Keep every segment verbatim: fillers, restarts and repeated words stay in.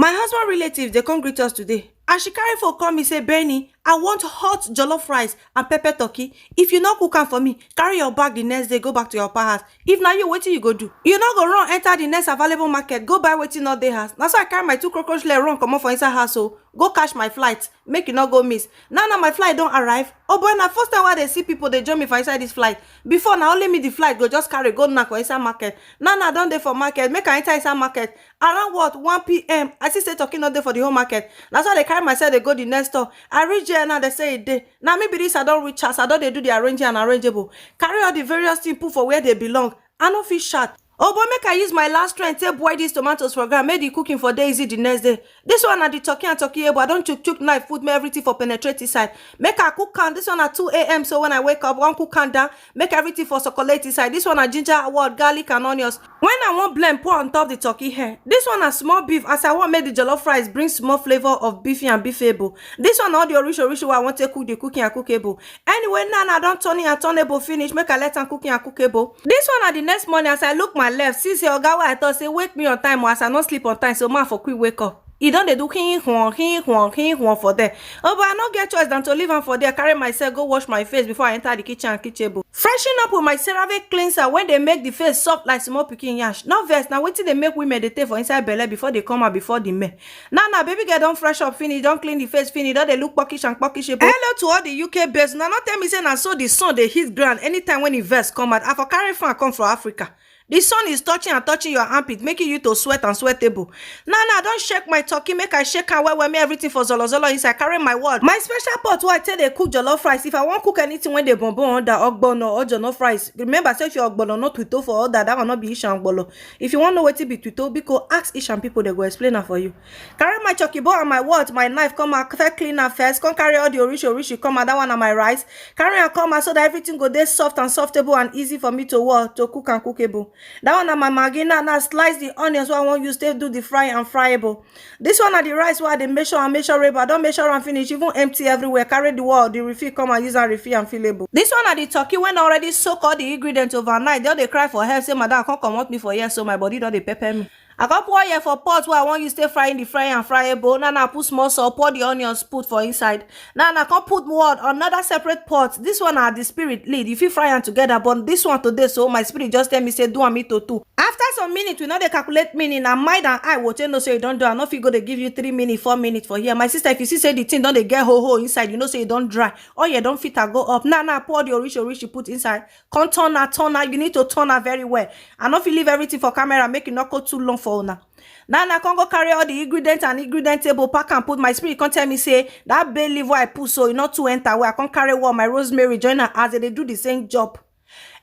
My husband relative dey come greet us today. As she carry phone call me say, "Benny, I want hot jollof rice and pepper turkey. If you no cook am for me, carry your bag the next day, go back to your papa house." If na you, wetin you go do? You no go run enter the next available market, go buy wetin no dey house. Na so I carry my two cockroach leg run comot for inside house o, go catch my flight, make you no go miss. Now na my flight don arrive. Oh boy, na first time wey I dey see people dey join me for inside this flight. Before, na only me the flight go just carry go knack for inside market. Now na I don dey for market, make I enter inside market. Around what, one p.m., I see say turkey no dey for the whole market. Na so I dey carry myself dey go the next store. I reach there now, they say e dey. Na me be this, I don reach house, I don dey do the arranging and arrangeable. Carry all the various things put for where they belong. I no fit shout. Oh boy, make I use my last strength take boil these tomatoes for ground, make the cooking for dey easy the next day. This one na the turkey and turkey ebo. I don chook chook knife, put me everything for penetrate inside. Make I cook am. This one na two a.m., so when I wake up, I wan cook am down, make everything for circulate inside. This one na ginger, wort, garlic and onions. When I wan blend, pour on top the turkey hair. This one na small beef, as I wan make the jollof rice bring small flavor of beefy and beefable. This one na all the orishi orishi wey I wan take cook the cooking and cookable. Anyway, now na I don turn it and turnable finish, make I let am cooking and cookable. This one na the next morning, as I look my left, see say oga wey I talk say wake me on time o, as I no sleep on time, so man for quick wake up. E don dey do hin huon, hin huon, hin huon for there. Oh, but I no get choice than to leave am for there, carry myself go wash my face before I enter the kitchen and kitchen ebo. Freshen up with my CeraVe cleanser wey dey make the face soft like small pikin yansh. No vex, na wetin dey make women dey take for inside belle before they come out before the men. Now na baby girl don fresh up finish, don clean the face finish, don dey look pokish and pokish ebo. Hello to all the U K babes. Una no tell me say na so the sun dey hit ground anytime when e vex come out. I for carry fan come for Africa. The sun is touching and touching your armpit, making you to sweat and sweatable. Now, now, I don shake my turkey, make I shake am well well, make everything for zolo zolo inside, carry my wort. My special pot wey I take dey cook jollof rice. If I wan cook anything wey dey bonbon under, ogbono or jollof rice, remember say if your ogbono no tuto for order, that one no be ishan ogbolo. If you wan know wetin be tuto, biko ask ishan people, they go explain am for you. Carry my chokibo and my wort, my knife come out, first clean am first, come carry all the orishi orishi come out, that one na my rice. Carry am come out so that everything go dey soft and softable and easy for me to work, to cook and cookable. That one na my maggi. Now, now slice the onions wey I wan use take do the fry and fryable. This one na the rice wey I dey measure and measure able. I don measure am finish, even empty everywhere. Carry the wort, the refill come and use am refill and fillable. This one na the turkey wey already soak all the ingredients overnight. They don dey cry for help say, "Madam, come comot me for here, so my body don dey pepper me." I come pour oil for pot wey I wan use take fry in the fry and fryable. Now, now put small salt, pour the onions, put for inside. Now, now come put wort, another separate pot. This one na the spirit lead. You fit fry am together, but this one today, so my spirit just tell me say do am me to two. After some minutes, we no dey calculate minute. Na mind and eye we take know say you don do am. No fit go dey give you three minutes, four minutes for here. My sister, if you see say the thing don dey get ho ho inside, you know say e don dry. Oil don fit am go up. Now, now pour the orishi orishi put inside. Come turn am, turn am. You need to turn am very well. I no fit leave everything for camera, make e no go too long for una. Now, now come go carry all the ingredients and ingredient table, pack and put. My spirit come tell me say that bay leaf wey I put so e no too enter well. I come carry wort, my rosemary, join am as they dey do the same job.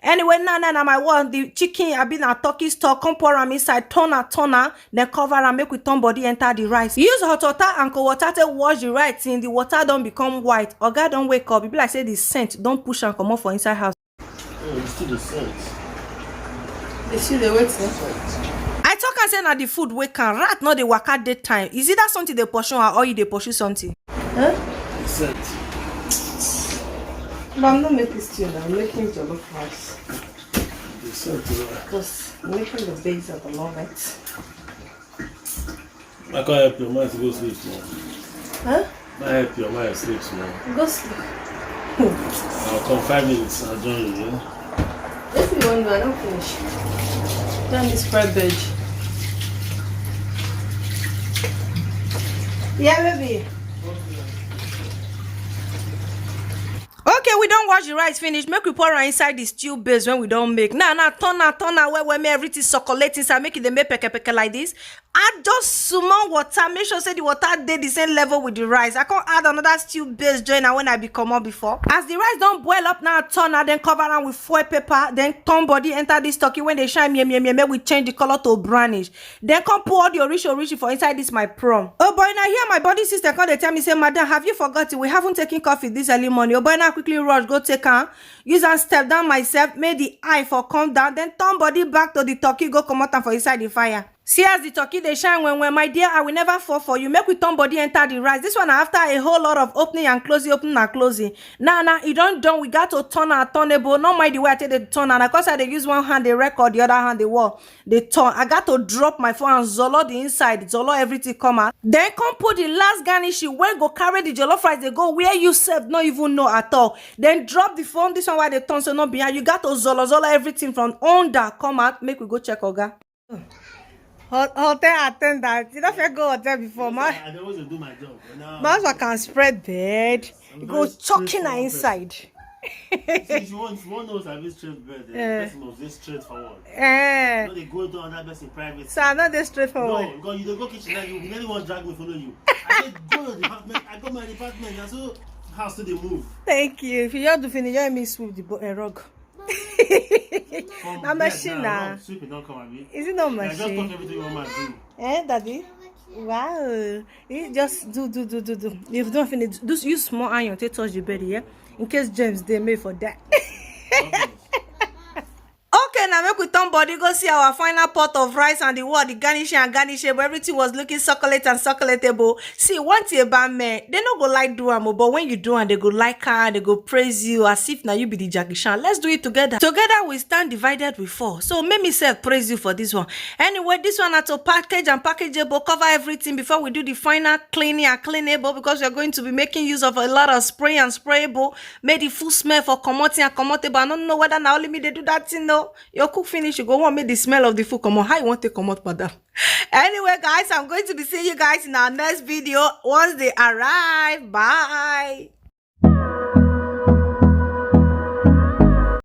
Anyway, now, now, now my wort, the chicken, I been a turkey stock, come pour am inside, turn am, turn am, then cover am, make we turn body enter the rice. Use hot water and cold water take wash the rice till the water don become white. Oga don wake up. E be like say the scent don push am comot for inside house. Oh, you see the scent. You see the waiting. I talk and say na the food wake am. Rat no dey waka daytime. Is either something dey pursue am or you dey pursue something? Huh? The scent. But I'm not making stew now. I'm making jollof rice. The scent, uh, just making the base at the moment. I can't help your mind to go sleep small. Huh? I help your mind sleep small. Go sleep. I'll come five minutes. I'll join you. Yeah? This is one I don't finish. Then this fried veg. Yeah, baby. Okay, we don wash the rice finish. Make we pour am inside the stew base when we don make. Now, now turn am, turn am well well, make everything circulate inside. Make e dey make peke peke like this. Add just small water. Make sure say the water dey the same level with the rice. I come add another stew base join am when I be comot before. As the rice don boil up now, turn am, then cover am with foil paper, then turn body enter this turkey when they shine mie mie mie. Make we change the color to brownish. Then come pour all the orishi orishi for inside this my prawn. Oh boy, now here my body system come dey tell me say, "Madam, have you forgotten? We haven't taken coffee this early morning." Oh boy, now quickly rush go take am. Use am step down myself, make the eye for come down, then turn body back to the turkey, go comot am for inside the fire. See as the turkey dey shine when when, my dear, I will never fall for you. Make we turn body enter the rice. This one na after a whole lot of opening and closing, opening and closing. Now, now, e don done. We got to turn our turnable. Not mind the way I take the turn. And of course, I dey use one hand, dey record, the other hand, dey wall, dey turn. I got to drop my phone and zolo the inside, zolo everything come out. Then come put the last garnish wey go carry the jollof rice dey go where you sef no even know at all. Then drop the phone, this one wey I dey turn so no be how. You got to zolo, zolo everything from under come out. Make we go check oga. Ho- hotel attendant, you don't fit go hotel before, man. I always do my job. But now, man, I can spread bed. You go chucking her inside. See, if you want, if you want to know, I be straight bed. The person must be straightforward. Eh. No, they go to another person private. So I know they straightforward. No, because you dey go kitchen now, you nearly want drag me follow you. I dey go to the department. I go my department. Na so house to dey move. Thank you. If you just do finish, you help me sweep the bo- uh, rug. From Na bed machine now, na. Sweep it, don't come at me. Is it not I just machine? Talk everything you want to do. Eh, daddy? Wow. You just do, do, do, do, do. If you don't finish, do, use small iron to touch the bed, yeah? In case James dey made for that. Okay. Okay, now make we turn body go see our final pot of rice and the word the garnishing and garnishable. Everything was looking succulent and succulentable. See, one thing about men, they no go like do am, oh, but when you do am, they go like am, they go praise you as if now you be the Jackie Chan. Let's do it together. Together we stand, divided we fall. So make me self praise you for this one. Anyway, this one na to package and packageable, cover everything before we do the final cleaning and cleanable, because we are going to be making use of a lot of spray and sprayable. Make the full smell for commoting and commotable. I don't know whether na only me dey do that thing, no. You cook finish, you go want make the smell of the food comot. How you want to comot, madam? Anyway, guys, I'm going to be seeing you guys in our next video once they arrive. Bye.